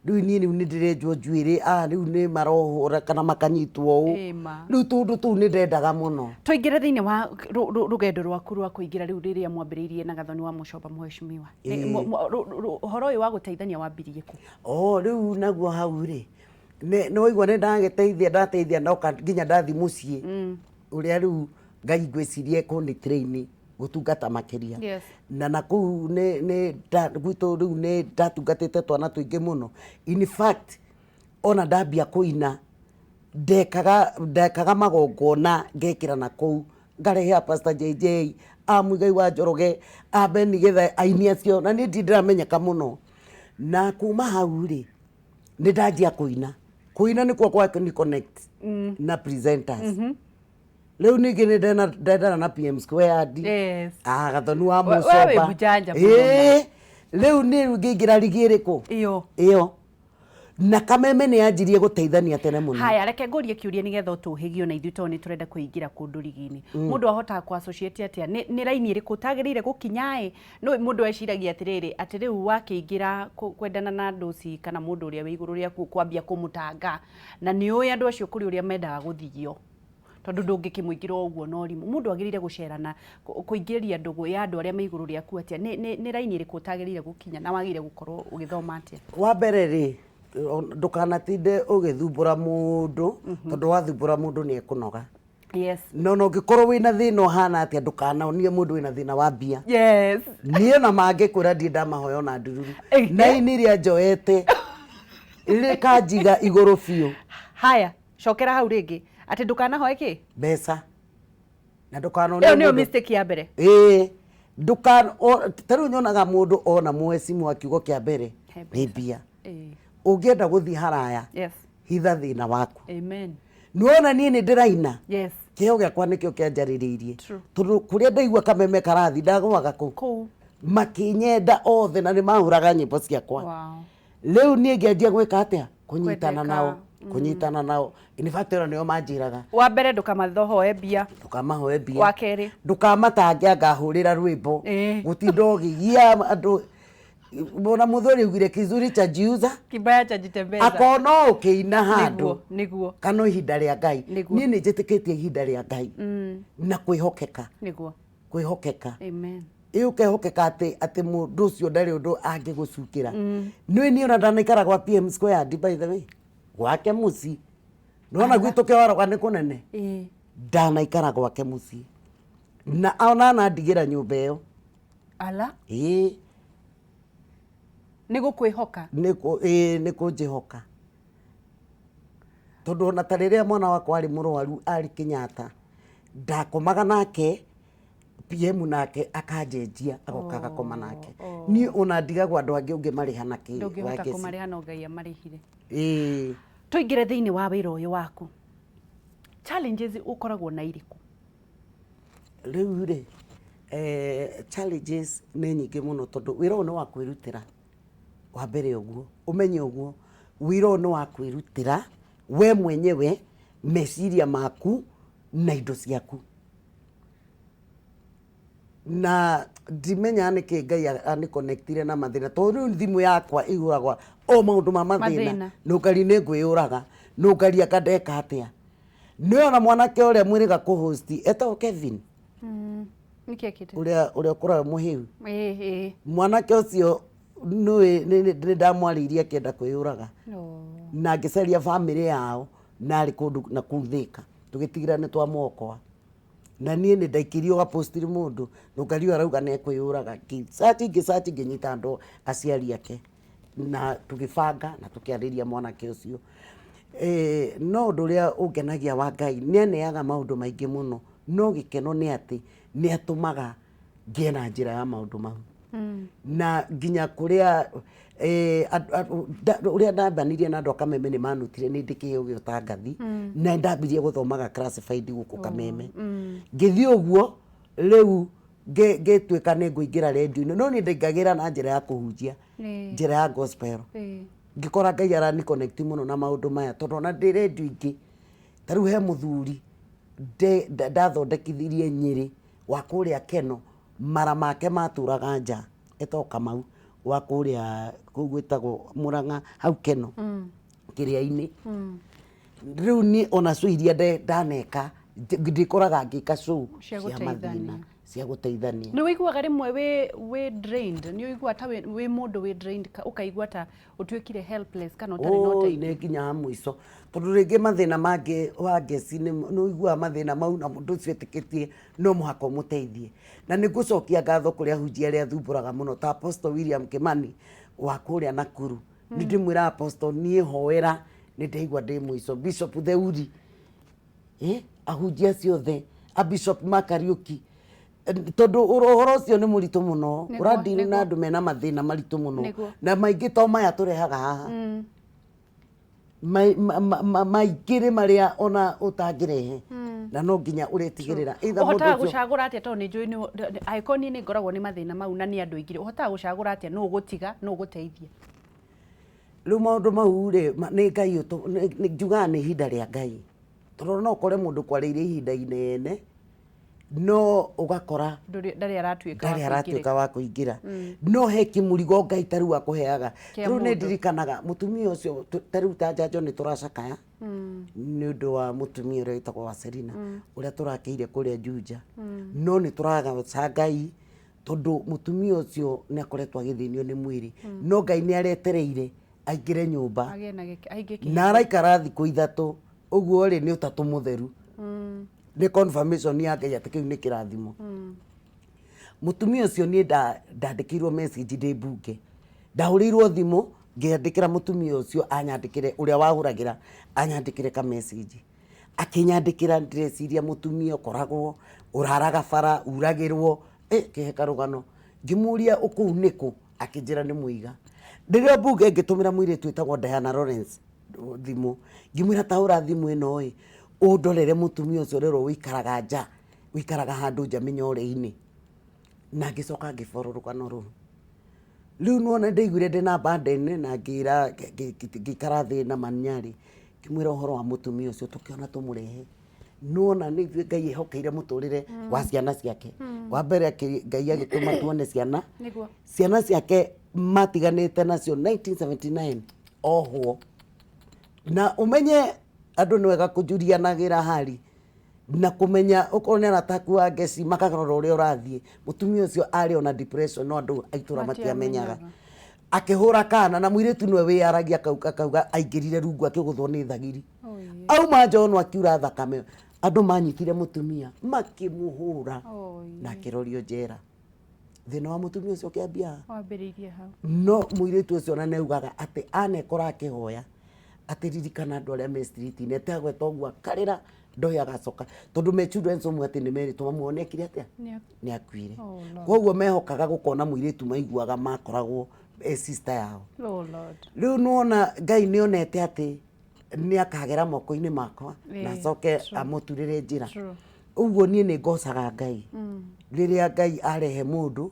rĩu niĩ, rĩu nĩ ndĩrenjwo njuĩrĩ, rĩu nĩ marohwo kana makanyitwo ũũ. Ĩma. Rĩu tũndũ tũu nĩ ndendaga mũno. Tũingĩre thĩinĩ wa rũgendo rwaku rwa kũingĩra rĩu rĩrĩa mwambĩrĩirie na Gathoni wa Mũcoba mũheshimiwa. Ũhoro ũyũ wa gũteithania wambirie kũ? O rĩu naguo hau rĩ, nĩ waigua nĩ ndagĩteithia, ndateithia ndoka nginya ndathi mũciĩ ũrĩa rĩu Ngai ngwĩciria kũnĩ train. Gũtungata makĩria. Na nakũu nĩ gwitũ rĩu nĩ ndatungatĩte twana tũingĩ mũno. In fact, ona ndambia kũina ndekaga ndekaga magongona ngekĩra na kũu ngarehe a Pastor JJ, a Muigai wa Njoroge, a Ben Githae, aini acio na niĩ ndirĩ ndĩramenyeka mũno. Na kuma hau rĩ, nĩ ndanjia kũina. Kũina nĩkuo kwa ni connect na presenters. Rĩu ningĩ nĩ ndendana na PM Squared. Ah, Gathoni wa We wĩ Mũcomba. mũjanja mũno. Ĩĩ, rĩu nĩ ngĩingĩra rigi ĩrĩkũ? Ĩyo. Ĩyo. Na Kameme nĩ yanjirie gũteithania tene mũno. Haya, reke ngũrie kĩũria nĩgetha ũtũhĩgio na ithuĩ tondũ nĩ tũrenda kũingĩra kũndũ rigi-inĩ. Mũndũ ahotaga kũ associate atĩa? Nĩ raini ĩrĩkũ ũtagĩrĩire gũkinya ĩ? Nĩ mũndũ eciragia atĩrĩrĩ, atĩ rĩu wakĩingĩra kwendana na ndũci kana mũndũ ũrĩa wĩ igũrũ rĩaku ũkwambia kũmũtanga. Na nĩ ũĩ andũ acio kũrĩ ũrĩa mendaga gũthigio. Tondũ ndũngĩkĩmũingĩra o ũguo na ũrimũ. Mũndũ agĩrĩire gũcera na kũingĩria ndũgũ ya andũ arĩa me igũrũ rĩaku atĩa? Nĩ raini ĩrĩkũ ũtagĩrĩire gũkinya na wagĩrĩire gũkorwo ũgĩthoma atĩa? Wa mbere rĩ, ndũkanatinde ũgĩthumbũra mũndũ, tondũ wathumbũra mũndũ nĩ ekũnoga. No ona ũngĩkorwo wĩna thĩna ũhana atĩa, ndũkanonie mũndũ wĩna thĩna wa mbia. Niĩ ona mangĩkwĩra ndirĩ ndamahoya ona ndururu. Na ini rĩa njoete rĩkanjiga igũrũ biũ. Haya, cokera hau rĩngĩ. Atĩ ndũkanahoe kĩ? Mbeca. Na ndũkanonie Ĩyo nĩyo mũndũ. mistake ya mbere. Ĩĩ. Ta rĩu nyonaga mũndũ ona mũhecimu kiugo kĩa mbere He nĩ mbia. Ũngĩenda gũthiĩ haraya, hitha thĩna waku. Amen. Nĩwona niĩ nĩ ndĩraina. Kĩheo gĩakwa nĩkĩo kĩanjarĩrĩirie. Tondũ kũrĩa ndaigua Kameme karathi ndagũaga kũu. Kũu. Makĩnyenda othe na nĩ mahũraga nyĩmbo ciakwa. Rĩu niĩ ngĩanjia gwĩka atĩa? Kũnyitana nao. Kũnyitana nao. In fact ona nĩo manjĩraga. Wa mbere ndũkamahoe mbia. Ndũkamahoe mbia. Wa kerĩ. Ndũkamatange anga hũrĩra rwĩmbo. Gũtinda ũgĩgia andũ. Ona mũthuri augire kizuri cha jiuza. Kibaya cha jitembeza. Akona ũkĩina handũ. Nĩguo, nĩguo. Kana ihinda rĩa Ngai. Nĩguo. Niĩ nĩ njĩtĩkĩtie ihinda rĩa Ngai. Na kwĩhokeka. Nĩguo. Kwĩhokeka. Amen. Ĩ ũkehokeka atĩ atĩ mũndũ ũcio ndarĩ ũndũ angĩgũcukĩra. Nĩũĩ niĩ ona ndanaikara gwa PM Squared by the way. Gwake mũciĩ. Nĩwona gwitũ kĩwaroga nĩ kũnene. Ndanaikara gwake mũciĩ. Na ona anandigĩra nyũmba ĩyo. Ala. Ĩĩ. Nĩ gũkwĩhoka. Ĩĩ nĩ kũnjĩhoka. Tondũ ona ta rĩrĩa mwana wakwa arĩ mũrwaru arĩ Kenyatta, ndakomaga nake, PM nake akanjenjia agoka agakoma nake. Niĩ ona ndigagwo andũ angĩ ũngĩmarĩha na kĩ? Ndũngĩhota kũmarĩha no Ngai amarĩhire. Ĩĩ. Tũingĩre thĩinĩ wa wĩra ũyũ waku. Challenges ũkoragwo na irĩkũ? Rĩu rĩ, challenges nĩ nyingĩ mũno tondũ wĩra ũyũ nĩ wa kwĩrutĩra. Wa mbere ũguo, ũmenye ũguo, wĩra ũyũ nĩ wa kwĩrutĩra we mwenyewe, meciria maku na indo ciaku. Na ndimenyaga nĩkĩ Ngai anĩ connect ire na mathĩna tondũ rĩu thimũ yakwa ĩihũragwo o maũndũ ma mathĩna. Mathĩna. Nũngari nĩ ngwĩyũraga, nũngari anga ndeka atĩa. Nĩũĩ ona mwanake ũrĩa mwĩrĩga kũ host etagwo Kevin. Nĩkĩ ekĩte? Ũrĩa ũrĩa ũkoragwo mũhĩu. Mwanake ũcio nĩũĩ nĩ ndamwarĩirie akĩenda kwĩyũraga. Na ngĩcaria bamĩrĩ yao na arĩ kũndũ na kũu Thĩka. Tũgĩtigĩrĩra nĩ twamwokoa. Na niĩ nĩ ndaikĩrio ga post nĩ mũndũ, nũngari ũyũ arauga nĩ ekwĩyũraga. Ngĩ search ngĩ search ngĩnyita andũ aciari ake. Na tũgĩbanga na tũkĩarĩria mwanake ũcio. No ũndũ ũrĩa ũngenagia wa Ngai nĩ aneaga maũndũ maingĩ mũno, no gĩkeno nĩ atĩ nĩ atũmaga ngĩe na njĩra ya maũndũ mau. Na nginya kũrĩa ũrĩa ndambanirie na andũ a Kameme nĩ manutire nĩ ndĩ kĩheo gĩa ũtangathi, na nĩ ndambirie gũthomaga classified gũkũ Kameme. Ngĩthiĩ ũguo rĩu ngĩtuĩka nĩ ngũingĩra rendio-inĩ, no niĩ ndaingagĩra na njĩra ya kũhunjia, njĩra ya gospel. Ngĩkora Ngai arani connect mũno na maũndũ maya tondũ ona ndĩ rendio ingĩ, ta rĩu he mũthuri ndathondekithirie Nyĩrĩ wa kũrĩa Keno, mara make matũraga nja, etagwo Kamau wa kũrĩa kũu gwĩtagwo Mũrang'a hau Keno kĩrĩa-inĩ. Rĩu niĩ ona show iria ndaneka ndĩkoraga ngĩka show Cia cia mathĩna. gũteithania. Cia gũteithania. Nĩ ũiguaga rĩmwe wĩ drained? Nĩ ũiguaga ta wĩ mũndũ wĩ drained, ũkaigua ta ũtuĩkire helpless kana ũtarĩ na Ũi, ũteithio? Nĩ nginyaga mũico, tondũ rĩngĩ mathĩna mangĩ wa ngeci nĩ ũiguaga mathĩna mau na mũndũ ũcio etĩkĩtie no mũhaka ũmũteithie. Na nĩ ngũcokia ngatho kũrĩ ahunjia arĩa thumbũraga mũno ta Apostle William Kimani wa kũrĩa Nakuru. Nĩ ndĩmwĩraga, "Apostle, niĩ hoera, nĩ ndaigua ndĩ mũico." Bishop Theuri, ahunjia acio othe, a Bishop Mark Kariuki, tondũ ũhoro ũcio nĩ mũritũ mũno. Ũradeal na andũ mena mathĩna maritũ mũno na maingĩ to maya tũrehaga haha. Maingĩ nĩ marĩa ona ũtangĩrehe na no nginya ũrĩtigĩrĩra either mũndũ Ũhotaga ũcio gũcagũra atĩa? Tondũ nĩ njũĩ angĩkorwo niĩ nĩ ngoragwo nĩ mathĩna mau na nĩ andũ aingĩ, ũhotaga gũcagũra atĩa nũ ũgũtiga, nũ ũgũteithia? Rĩu maũndũ mau rĩ, nĩ Ngai, njugaga nĩ ihinda rĩa Ngai, tondũ no ũkore mũndũ kwarĩire ihinda inene no ũgakora Ndarĩ aratuĩka wa ndarĩ aratuĩka wa kũingĩra, no he kĩmũrigo Ngai ta rĩu akũheaga. Kĩa Rĩu nĩ mũndũ. ndirikanaga mũtumia ũcio, ta rĩu ta njanjo nĩ tũracakaya nĩ ũndũ wa mũtumia ũrĩa wĩtagwo wa Selina ũrĩa tũrakĩire kũrĩa Juja, no nĩ tũragaca Ngai tondũ mũtumia ũcio nĩ akoretwo agĩthĩnio nĩ mwĩrĩ, no Ngai nĩ aretereire aingĩre nyũmba Agĩe na aingĩ kĩhiko. Na araikara thikũ 3 ũguo rĩ, nĩ ũtatũ mũtheru, nĩ confirmation ya Ngai atĩ kĩu nĩ kĩrathimo. Mũtumia ũcio niĩ ndandĩkĩirwo message ndĩ mbunge, ndahũrĩirwo thimũ ngĩandĩkĩra mũtumia ũcio anyandĩkĩre, ũrĩa wahũragĩra anyandĩkĩre ka message, akĩnyandĩkĩra, ndĩreciria mũtumia ũkoragwo ũraraga bara uragĩrwo, kĩhe karũgano. Ngĩmũria, "Ũkũu nĩkũ?" Akĩnjĩra nĩ Mũiga. Rĩrĩa mbunge ngĩtũmĩra mũirĩtu wĩtagwo Diana Lawrence thimũ, ngĩmwĩra, "Ta hũra thimũ ĩno ĩ, ũndorere mũtumia ũcio ũrerwo ũikaraga nja, ũikaraga handũ nja mĩnyore-inĩ." Na ngĩcoka ngĩboro rũgano rũu. Rĩu nĩwona ndaiguire ndĩna burden na ngĩra ngĩikara thĩ na Manyari, ngĩmwĩra ũhoro wa mũtumia ũcio, tũkĩona tũmũrehe. Nĩwona nĩ ithuĩ Ngai ehokeire mũtũrĩre wa ciana ciake. Wa mbere Ngai agĩtũma tuone ciana ciana ciake matiganĩte nacio 1979 ohwo. Na ũmenye andũ nĩ wega kũnjurianagĩra hari na kũmenya okorwo nĩ arata aku a ngeci makarora ũrĩa ũrathiĩ. Mũtumia ũcio arĩ ona depression, no andũ a itũra matiamenyaga. Akĩhũra kana na mũirĩtu nĩwe wĩyaragia akauga aingĩrire rungu akĩgũthwo nĩ thagiri. Auma nja ono akiura thakame, andũ manyitire mũtumia makĩmũhũra na akĩrorio njera. Thĩna wa mũtumia ũcio ũkĩambia haha. Wambĩrĩirie hau. No mũirĩtu ũcio ona nĩaugaga atĩ anekora akĩhoya atĩ, "Ririkana andũ arĩa me street-inĩ," atĩ agweta ũguo akarĩra ndoĩ agacoka, tondũ me children's home atĩ nĩ merĩtwo mamu wao nĩ ekire atĩa, nĩ akuire. Oh Lord. Koguo mehokaga gũkona mũirĩtu maiguaga makoragwo e sister yao. Oh Lord. Rĩu nĩwona Ngai nĩonete atĩ nĩ akagera moko-inĩ makwa na acoke amũturĩre njĩra. Ũguo niĩ nĩ ngocaga Ngai rĩrĩa Ngai arehe mũndũ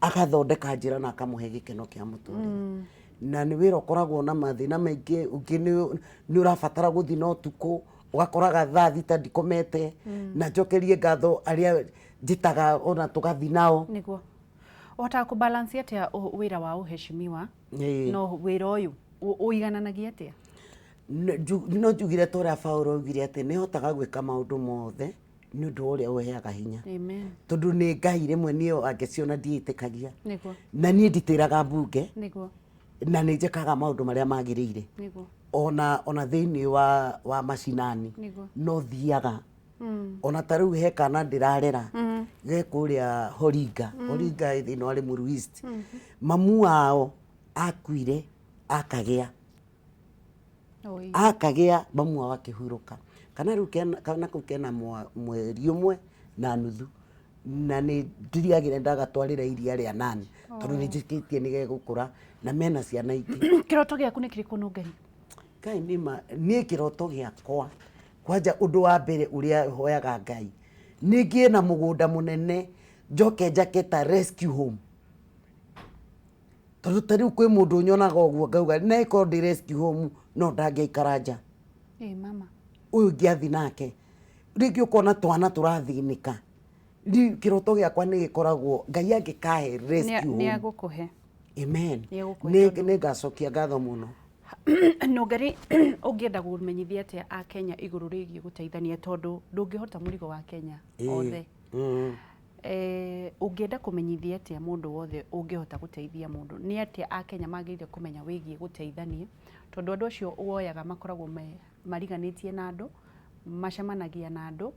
agathondeka njĩra na akamũhe gĩkeno kĩa mũtũrĩre. Na nĩ wĩra ũkoragwo na mathĩna maingĩ, ũngĩ nĩ ũrabatara gũthiĩ na ũtukũ, ũgakoraga thaa 6 ndikomete. Na njokerie ngatho arĩa njĩtaga ona tũgathiĩ nao. Nĩguo. Ũhotaga kũbalance atĩa wĩra wa ũheshimiwa no wĩra ũyũ ũigananagia atĩa? No njugire ta ũrĩa Paũlũ augire atĩ nĩ hotaga gwĩka maũndũ mothe nĩ ũndũ wa ũrĩa ũheaga hinya. Amen. Tondũ nĩ Ngai, rĩmwe niĩ angĩciona ndiĩtĩkagia. Na niĩ nditĩraga mbunge na nĩ njĩkaga maũndũ marĩa magĩrĩire. Ona thĩinĩ wa macinani no thiaga. Ona ta rĩu he kana ndĩrarera ge kũrĩa Horinga. Horinga ĩ thĩinĩ wa Limuru East. Mamu wao akuire akagĩa akagĩa mamu wao akĩhurũka. Kana rĩu kana kau kena mweri 1.5 na nĩ ndiriagĩre ndagatwarĩra iria rĩa nani tondũ nĩ njĩkĩtie nĩ gegũkũra na mena ciana ingĩ. Kĩroto gĩaku nĩ kĩrĩkũ, Nũngari? Ngai nĩ ma niĩ kĩroto gĩakwa kwanja, ũndũ wa mbere ũrĩa hoyaga Ngai nĩ ngĩe na mũgũnda mũnene, njoke njake ta rescue home, tondũ ta rĩu kwĩ mũndũ nyonaga ũguo ngauga na ĩkorwo ndĩ rescue home no ndangĩikara nja. Ĩ mama. Ũyũ ingĩathi nake rĩngĩ ũkona twana tũrathĩnĩka. Rĩu kĩroto gĩakwa nĩ gĩkoragwo Ngai angĩkahe rescue Nĩ home. agũkũhe. Amen. Nĩ egũkũhe. Nĩ ngacokia ngatho mũno. Nũngari, ũngĩenda kũmenyithia atĩa a Kenya igũrũ rĩgiĩ gũteithania, tondũ ndũngĩhota mũrigo wa Kenya othe? Ũngĩenda kũmenyithia atĩa mũndũ wothe ũngĩhota gũteithia mũndũ? Nĩ atĩa Akenya magĩrĩire kũmenya wĩgiĩ gũteithania? Tondũ andũ acio woyaga makoragwo mariganĩtie na andũ, macemanagia na andũ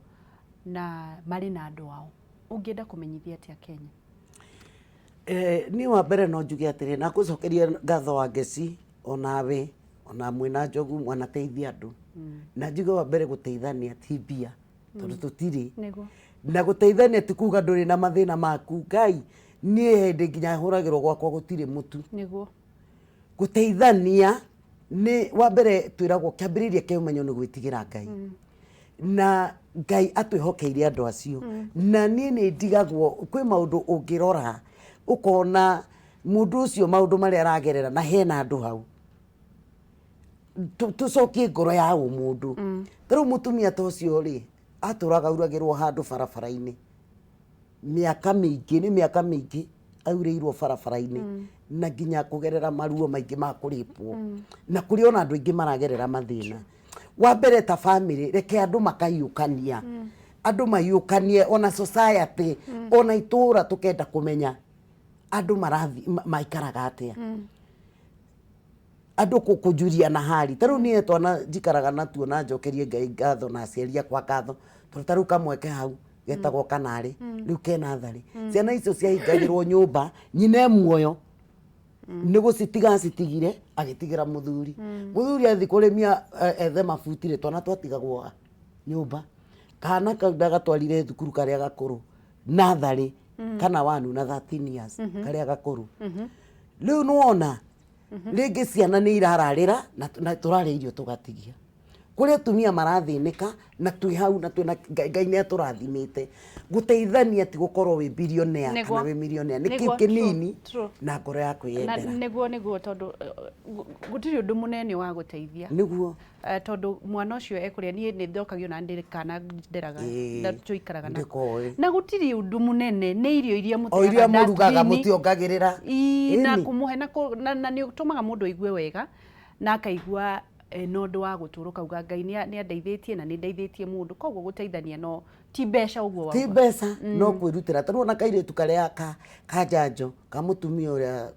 na marĩ na andũ ao. Ũngĩenda kũmenyithia atĩa Kenya? Niĩ wa mbere no njuge atĩrĩ, na ngũcokerie ngatho Wangeci onawe ona mwĩna Njogu mwanateithia andũ. Na njuge wa mbere gũteithania ti mbia tondũ tũtirĩ. Nĩguo. Na gũteithania ti kuga ndũrĩ na mathĩna maku. Ngai, niĩ hĩndĩ nginya hũragĩrwo gwakwa gũtirĩ mũtu. Nĩguo. Gũteithania nĩ wa mbere twĩragwo kĩambĩrĩria kĩa ũmenyo nĩ gwĩtigĩra Ngai. Na Ngai atwĩhokeire andũ acio. Na niĩ nĩ ndigagwo kwĩ maũndũ ũngĩrora ũkona mũndũ ũcio maũndũ marĩa aragerera na hena andũ hau. Tũcokie ngoro ya ũmũndũ. Ta rĩu mũtumia ta ũcio rĩ, atũraga auragĩrwo handũ barabara-inĩ mĩaka mĩingĩ, nĩ mĩaka mĩingĩ aurĩirwo barabara-inĩ na nginya kũgerera maruo maingĩ ma kũrĩpwo. Na kũrĩ ona andũ aingĩ maragerera mathĩna. Wa mbere ta bamĩrĩ, reke andũ makahiũkania. Andũ mahiũkanie ona society, ona itũra tũkenda kũmenya andũ maikaraga atĩa. Andũ kũnjuria na hali. Ta rĩu niĩ twana njikaraga natuo na njokerie Ngai ngatho na aciari akwa ngatho, tondũ ta rĩu kamwe ke hau getagwo Kanarĩ, rĩu ke natharĩ. Ciana icio ciahingagĩrwo nyũmba, nyina e muoyo, nĩ gũcitiga acitigire, agĩtigĩra mũthuri. Mũthuri athiĩ kũrĩmia ethe mabuti rĩ, twana twatigagwo nyũmba. Kana kau ndagatwarire thukuru karĩa gakũrũ, natharĩ, kana one na 13 years, karĩa gakũrũ. Rĩu nĩwona, rĩngĩ ciana nĩ irararĩra na tũrarĩa irio tũgatigia. Kũrĩ atumia marathĩnĩka na twĩ hau na twĩna Ngai nĩ atũrathimĩte. Gũteithania ti gũkorwo wĩ billionaire kana wĩ millionaire, nĩ kĩu kĩnini na ngoro ya kwĩyendera. Nĩguo nĩguo, tondũ gũtirĩ ũndũ mũnene wa gũteithia. Nĩguo. Tondũ mwana ũcio ekũrĩa, niĩ nĩ ndokagio na ndĩrĩ kana nderaga, tũikaraga nako. Ndĩkoĩ. Na gũtirĩ ũndũ mũnene, nĩ irio iria O iria mũrugaga mũtiongagĩrĩra. Na kũmũhe na nĩ ũtũmaga mũndũ aigue wega na akaigua na ũndũ wa gũtũra ũkauga Ngai nĩ andeithĩtie na nĩ ndeithĩtie mũndũ. Koguo gũteithania no ti mbeca ũguo wauga. Ti mbeca, no kwĩrutĩra. Ta rĩu ona kairĩtu karĩa ka njanjo ka mũtumia ũrĩa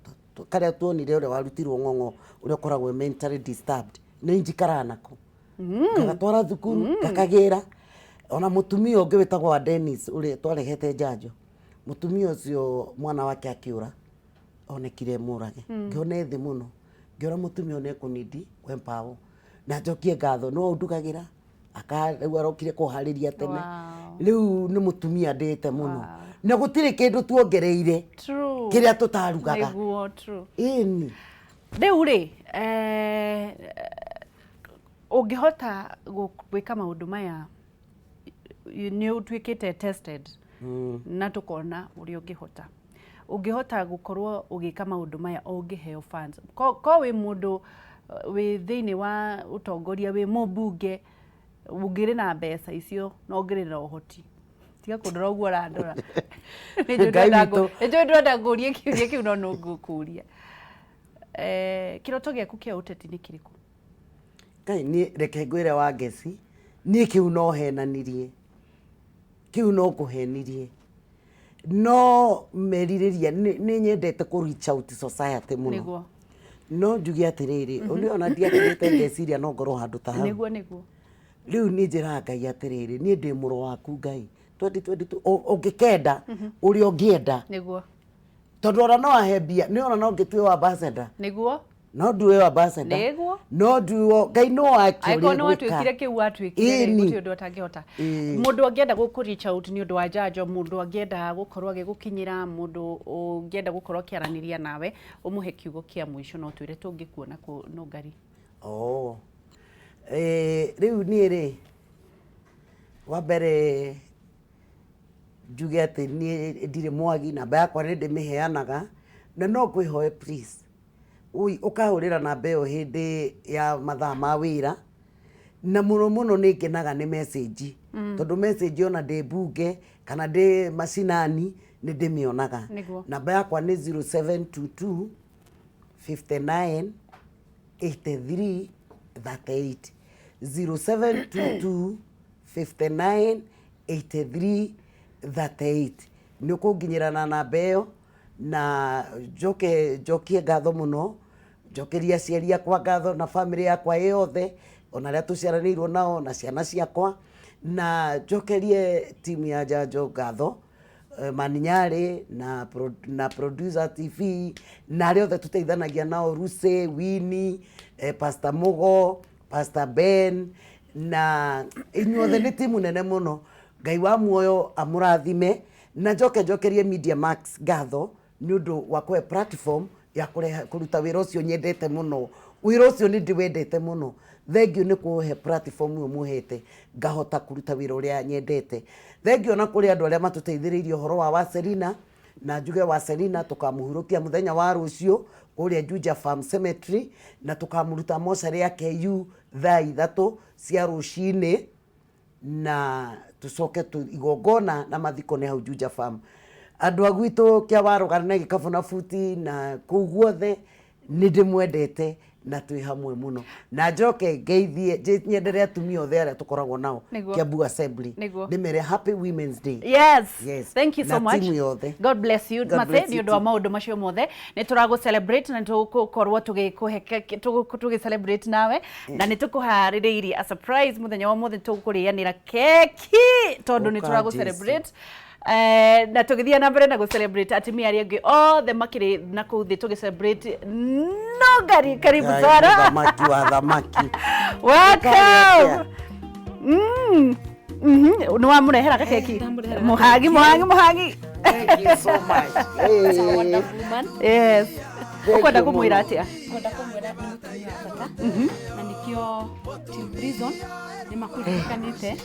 karĩa tuonire ũrĩa warutirwo ng'ong'o ũrĩa ũkoragwo mentally disturbed, nĩ njikaraga nako. Ngagatwara thukuru, ngakagĩra. Ona mũtumia ũngĩ wĩtagwo wa Dennis ũrĩa twarehete njanjo, mũtumia ũcio mwana wake akĩũra, onekire mũrage. Ngĩona e thĩ mũno. Ngĩona mũtumia ũyũ nĩ ekũnindi kwĩmpawo. Na njokie ngatho, no ũndugagĩra, rĩu arokire kũharĩria tene. Rĩu nĩ mũtumia ndĩte mũno. Na gũtirĩ kĩndũ tuongereire kĩrĩa tũtarugaga. Ĩni. Rĩu rĩ, ũngĩhota gwĩka maũndũ maya, nĩ ũtuĩkĩte tested na tũkona ũrĩa ũngĩhota. Ũngĩhota gũkorwo ũgĩka maũndũ maya ũngĩheo funds. Ko wĩ mũndũ wĩ thĩinĩ wa ũtongoria, wĩ mũmbunge, ũngĩrĩ na mbeca icio na ũngĩrĩ na ũhoti. Tiga kũndora ũguo ũrandora. Nĩ njũĩ ndĩrenda ngũrie kĩũria kĩu no nĩ ngũkũria. Kĩroto gĩaku kĩa ũteti nĩ kĩrĩkũ? Ngai, niĩ reke ngwĩre Wangeci, niĩ kĩu no henanirie. Kĩu no ngũhenirie. No merirĩria, nĩ nyendete kũ reach out society mũno. No njuge atĩrĩrĩ, niĩ ona ndiakĩrĩte ngeciria no ngorwo handũ ta hau. Nĩguo nĩguo. Rĩu niĩ njĩraga Ngai atĩrĩrĩ, niĩ ndĩ mũrũ waku Ngai. 2022, ũngĩkenda, ũrĩa ũngĩenda. Tondũ ona no ahe mbia, nĩ ona no ngĩtuĩo ambassador. No nduĩo ambassador. No nduĩo, Ngai no ake ũrĩa Angĩkorwo nĩ watuĩkire kĩu watuĩkire rĩ, gũtirĩ ũndũ atangĩhota. Mũndũ angĩenda gũkũ reach out nĩ ũndũ wa njanjo, mũndũ angĩenda gũkorwo agĩgũkinyĩra, mũndũ ũngĩenda gũkorwo akĩaranĩria nawe, ũmũhe kiugo kĩa mũico na ũtwĩre tũngĩkuona kũ Nũngari. Rĩu niĩ rĩ, wa mbere njuge atĩ niĩ ndirĩ mwagi, namba yakwa nĩ ndĩmĩheanaga, na no ngwĩhoe please, ũkahũrĩra namba ĩyo hĩndĩ ya mathaa ma wĩra, na mũno mũno nĩ ngenaga nĩ message, tondũ message ona ndĩ mbunge kana ndĩ macinani nĩ ndĩmĩonaga. Namba yakwa nĩ 0722 59 83 38, 0722 59 83 38. Nĩ ũkũnginyĩra na namba ĩyo, na njoke njokie ngatho mũno, njokerie aciari akwa ngatho na bamĩrĩ yakwa yothe, ona arĩa tũciaranĩirwo nao na ciana ciakwa, na njokerie timu ya Njanjo ngatho, Maninyarĩ na, na producer TV na arĩa othe tũteithanagia nao, Lucy, Winnie, Pastor Mugo, Pastor Ben na inyuothe nĩ timu nene mũno. Ngai wa muoyo amũrathime, na njoke njokerie Media Max ngatho nĩ ũndũ wa kũhe platform ya kũrehe kũruta wĩra ũcio nyendete mũno. Wĩra ũcio nĩ ndĩwendete mũno. Thengiũ nĩ kũhe platform ĩyo mũhete ngahota kũruta wĩra ũrĩa nyendete. Thengiũ ona kũrĩ andũ arĩa matũteithĩrĩirie ũhoro wa Waselina, na njuge Waselina tũkamũhurũkia mũthenya wa rũciũ kũrĩa Juja Farm Cemetery, na tũkamũruta mocarĩ ya KU thaa 3 cia rũcinĩ, na tũcoke igongona na mathiko nĩ hau Juja Farm. Andũ a gwitũ kĩa Warũgana na Gĩkabũ na Buti na kũu guothe nĩ ndĩmwendete na twĩ hamwe mũno. Na njoke ngeithie, nyendere atumia othe arĩa tũkoragwo nao Kiambu Assembly. Ndĩmere Happy Women's Day. Yes. Yes. Thank you so Na much. timu yothe. God bless you. God Mathe, bless nĩ you ũndũ wa too. maũndũ macio mothe. Nĩ tũragũ celebrate na nĩ tũgũkorwo tũgĩkũhe tũgĩ celebrate nawe, na nĩ tũkũharĩrĩirie a surprise mũthenya wa ũmũthĩ, tũkũrĩanĩra keki tondũ nĩ Ũka tũragũ Jesu. celebrate. Na tũgĩthiĩ na mbere na gũ celebrate atumia arĩa angĩ othe makĩrĩ na kũu thĩ, tũgĩ celebrate no ngari. Karibu Ngai, sana. Mũthamaki wa thamaki. Welcome. Nĩ wamũrehera gakeki? Ndamũrehera. Mũhagi, mũhagi, mũhagi. Thank you so much. It's a Hey. wonderful woman. Yes. Thank Ũkwenda you kũmwĩra mũno. atĩa? Ngwenda kũmwĩra nĩ mũtumia wa bata, na nĩkĩo team prison nĩ makũririkanĩte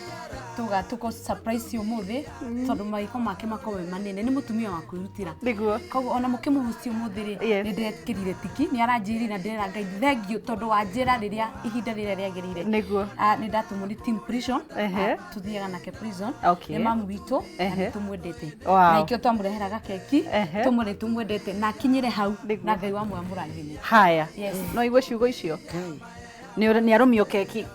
tuga tuko surprise ũmũthĩ, tondũ maiko make makorwo me manene. Nĩ mũtumia wa kwĩrutĩra. Koguo ona mũkĩmũhucia ũmũthĩ rĩ, nĩ ndekĩrire tiki, nĩ aranjĩrire na ndĩrera Ngai thengiũ tondũ wanjĩra rĩrĩa ihinda rĩrĩa rĩagĩrĩire. Nĩ ndatũmwo nĩ team prison. Tuthiaga nake prison. Nĩ mamu witũ na nĩ tũmwendete. Na ikĩo twamũrehera gakeki, tũmwĩre tũmwendete na akinyĩre hau, na Ngai wa muoyo amũrathime. Haya. Yes. No igue ciugo icio. Nĩ arũmio keki.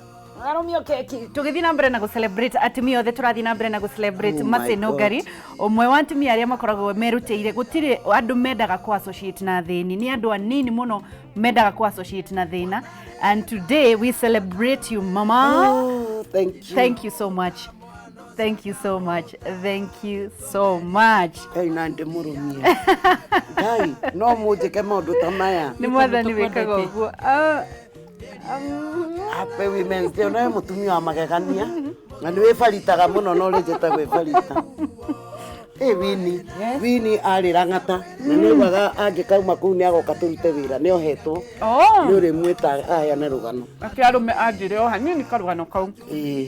Arũmio keki. Tũgĩthiĩ na mbere na gũ celebrate atumia othe, tũrathiĩ na mbere na gũ celebrate Oh my Mercy God. Nũngari, ũmwe wa atumia arĩa makoragwo merutĩire. Gũtirĩ andũ mendaga kũ associate na thĩni, nĩ andũ anini mũno mendaga kũ associate na thĩna, and today we celebrate you, mama. Oh, thank you. Thank you so much. Thank you so much. Thank you so much. Ngai na ndĩmũrũmie. Ngai, no mũnjĩke maũndũ ta maya. Nĩ mwathani Tondũ wĩkaga tũkwendete. ũguo. Happy Women's Day. Onawe mũtumia wa magegania. Na nĩ wĩbaritaga mũno na ũrĩnjĩte gwĩbarita. Ĩ Winnie, Winnie arĩ Rang'ata. Na nĩ augaga angĩkauma kũu nĩ agoka tũrute wĩra, nĩ ohetwo. Nĩ ũrĩmwĩta aheane rũgano. Ake arũme anjĩre o hanini karũgano kau. Ĩĩ.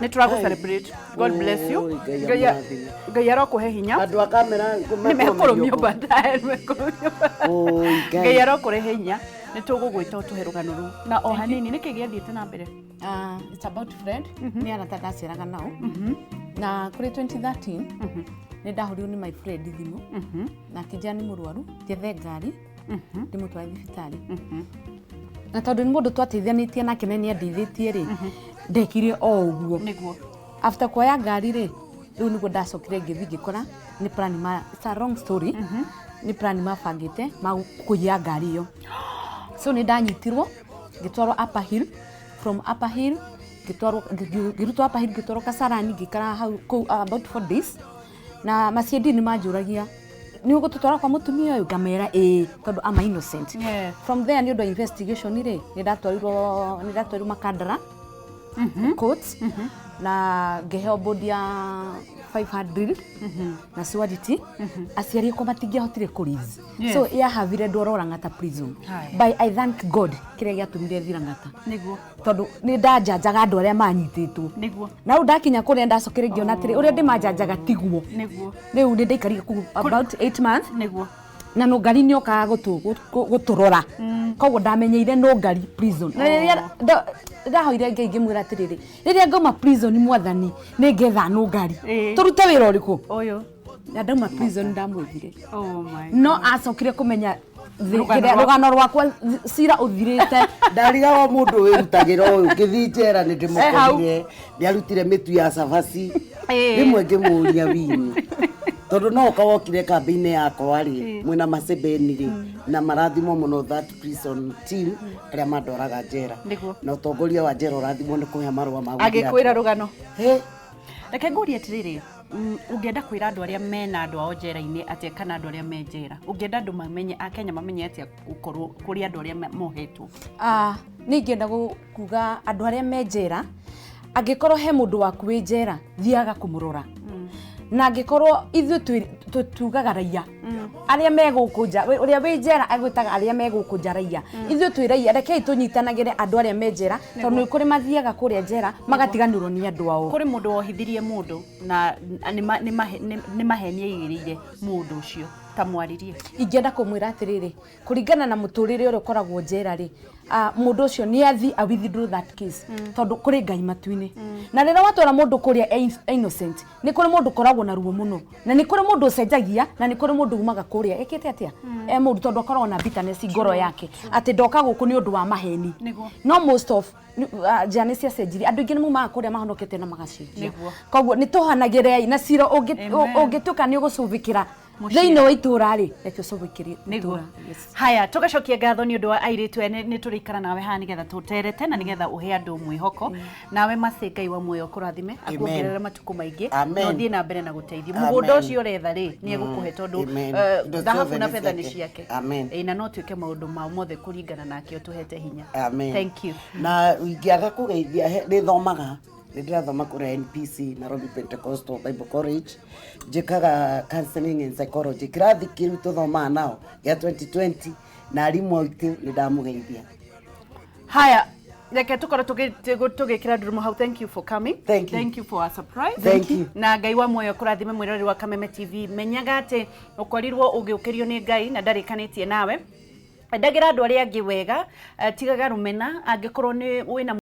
Nĩ tũragũ celebrate. God bless you. Oi, Ngai amũrathime. Ngai arokũhe hinya. Andũ a kamera Nĩ mekũrũmio baadaye, nĩ mekũrũmio baadaye. Oi, Ngai Ngai. arokũrehe hinya. Nĩ tũgũgwĩta ũtũhe rũgano rũu. Na o hanini nĩkĩ gĩathiĩte na mbere? It's about friend. Nĩ arata ndaceraga nao. Na kũrĩ 2013 nĩ ndahũrirwo nĩ my friend thimũ, na akĩnjĩra nĩ mũrwaru, njethe ngari ndĩmũtware thibitarĩ. Na tondũ nĩ mũndũ twateithanĩtie nake na nĩ andeithĩtie rĩ, ndekire o ũguo. After kuoya ngari rĩ, rĩu nĩguo ndacokire ngĩthiĩ ngĩkora nĩ plan ma, it's a long story, nĩ plan mabangĩte ma kũiya ngari ĩyo. So nĩ ndanyitirwo ngĩtwarwo Upper Hill, from Upper Hill ngĩtwarwo, ngĩrutwo Upper Hill ngĩtwarwo Kasarani, ngĩikara hau kũu about 4 days. Na maciedi nĩ manjũragia, nĩ ũgũtũtwara kwa mũtumia ũyũ? Ngamera ĩĩ, tondũ I'm innocent. From there, nĩ ũndũ wa investigation rĩ, nĩ ndatwarirwo Makandara court na ngĩheo bond ya 500 na surety. Aciari akwa matingĩahotire kũ release. So yahavire ndwarwo Lang'ata prison. By I thank God kĩrĩa gĩatũmire thiĩ Lang'ata, tondũ nĩ ndanjanjaga andũ arĩa manyitĩtwo. Na rĩu ndakinya kũrĩa ndacokire ngĩona atĩrĩ, ũrĩa ndĩmanjanjaga tiguo. Rĩu nĩ ndaikarire kũu about 8 months. Na Nũngari nĩ okaga gũtũrora, koguo ndamenyeire Nũngari prison. Na rĩrĩa ndahoire Ngai ngĩmwĩra atĩrĩrĩ, rĩrĩa ngauma prison, mwathani, nĩ ngetha Nũngari tũrute wĩra ũrĩkũ. Ũyũ. Na ndauma prison ndamwethire. Oh my. No acokire kũmenya Rũgano rũgano rwakwa cira ũthirĩte. Ndarigagwo mũndũ wĩrutagĩra ũyũ ngĩthiĩ njera nĩ ndĩmũkorire nĩ arutire mĩtu ya cabaci. Rĩmwe ngĩmũria, Winnie, Tondũ no ũka wokire kambĩ-inĩ yakwa rĩ, mwĩna macebeni rĩ, na marathimwo mũno, that prison team arĩa mandwaraga njera. Na ũtongoria wa njera ũrathimwo nĩ kũhe marũa ma gũthiĩ. Agĩkwĩra rũgano. He. Reke ngũrie atĩrĩrĩ, ũngĩenda kwĩra andũ arĩa mena andũ ao njera-inĩ atĩa, kana andũ arĩa me njera, ũngĩenda andũ mamenye, akenya mamenye atĩa gũkorwo kũrĩ andũ arĩa mohetwo? Ah, nĩ ingĩenda kuga andũ arĩa me njera, angĩkorwo he mũndũ waku wĩ njera, thiaga kũmũrora. Na angĩkorwo ithuĩ tugaga raia arĩa me gũkũ nja, ũrĩa wĩ njera agwĩtaga arĩa me gũkũ nja raia. Ithuĩ twĩ raia, rekei tũnyitanagĩre andũ arĩa me njera, tondũ nĩ kũrĩ mathiaga kũrĩa njera magatiganĩrwo nĩ andũ ao. Kũrĩ mũndũ wohithirie mũndũ na nĩ maheni aigĩrĩire mũndũ ũcio, ta mwaririe. Ingĩenda kũmwĩra atĩrĩrĩ, kũringana na mũtũrĩre ũrĩa ũkoragwo njera rĩ, mũndũ ũcio nĩ athi a withdraw that case, tondũ kũrĩ Ngai matu-inĩ. Na rĩrĩa watwara mũndũ kũrĩa e innocent, nĩ kũrĩ mũndũ ũkoragwo na ruo mũno, na nĩ kũrĩ mũndũ ũcenjagia, na nĩ kũrĩ mũndũ umaga kũrĩa ĩkĩte atĩa e mũndũ, tondũ akoragwo na bitterness ngoro yake atĩ ndoka gũkũ nĩ ũndũ wa maheni. No most of njĩra nĩ ciacenjirie, andũ aingĩ nĩ maumaga kũrĩa mahonokete na magacenjia. Koguo nĩ tũhanagĩrei na cira ũngĩtuĩka nĩ ũgũcũthĩkĩra thĩinĩ wa itũra rĩ, reke ũcũthĩkĩrie itũra. Yes. Haya, tũgacokia ngatho nĩ ũndũ wa airĩtu aya. Nĩ tũrĩikara nawe haha nĩgetha tũterete na nĩgetha ũhe andũ mwĩhoko. Nawe Mercy, Ngai wa muoyo kũrathime, akuongerere matukũ maingĩ na ũthiĩ na mbere na gũteithia. Mũgũnda ũcio ũretha rĩ, nĩ egũkũhe, tondũ Amen. Indo thahabu ciothe na nĩ betha nĩ ciake. ciake. Amen. Ĩĩ, na no tuĩke maũndũ mao mothe kũringana nake ũtũhete hinya. Amen. Thank you. Na ingĩaga kũgeithia, nĩ thomaga, nĩ ndĩrathoma kũrĩa NPC, Nairobi Pentecostal Bible College. Njĩkaga counseling and psychology, kĩrathi kĩu tũthomaga nao gĩa 2020, na arimũ aitũ nĩ ndamũgeithia. Haya, reke tukorwo tũgĩkĩra ndurumo hau. Thank you for coming. Thank you. Thank you for a surprise. Thank you. Na Ngai wa muoyo kũrathime. Mwĩroreri wa Kameme TV, menyaga atĩ ũkorirwo ũgĩũkĩrio nĩ Ngai na ndarĩkanĩtie nawe. Endagĩra andũ arĩa angĩ wega, tigaga rũmena angĩkorwo nĩ wĩna